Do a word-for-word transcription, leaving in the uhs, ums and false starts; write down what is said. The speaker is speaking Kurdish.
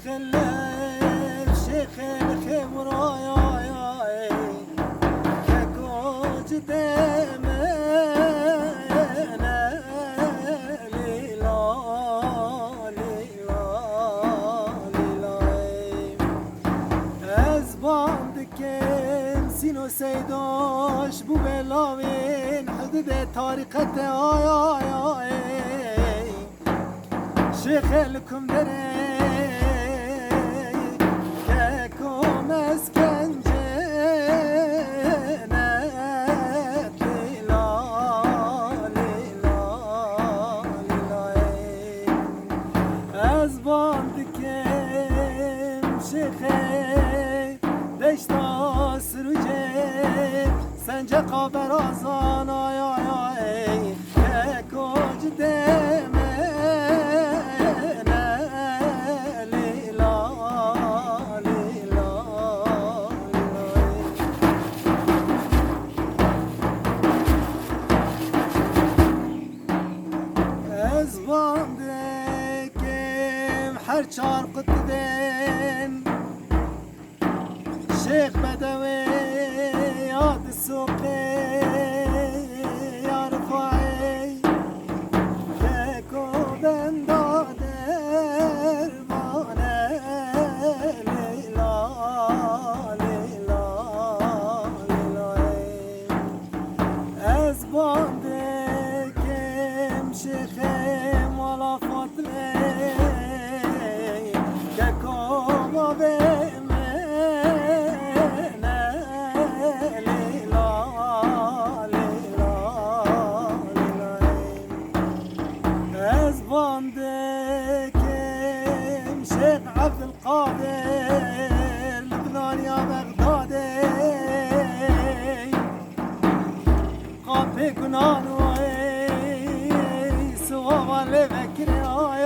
Xelef şêxê li xêwirayayê, keko ci demene, lîla, lîla, lîlayê. Ez ban dikim Sîno Seydo ji bo belawên hidûdê tarîqetê, ay, ay, ay. Şêxê li Kumderê, keko meskencê ne, lîla, lîla, lîlayê. Ez ban dikim şêxê deşta Sirûcê, senceqa berazan, ay, ay, ay. Keko ci demene, lîla, lîla, lîla. Ez van dikim her çar qutbên Şêx Bedewê ya di sûqê ya Rifayê, keko benda dermane, lîla, lîla, lîlayê. Ez ban dikim şêxê mala Fatmê, keko mavê me ne, lîla, lîla, lîlayê. Ez van dikim Şêx Evdil Qadir Lubnaniya Bexdadê, qapê gunan wê siwavan lê vekirê, ay,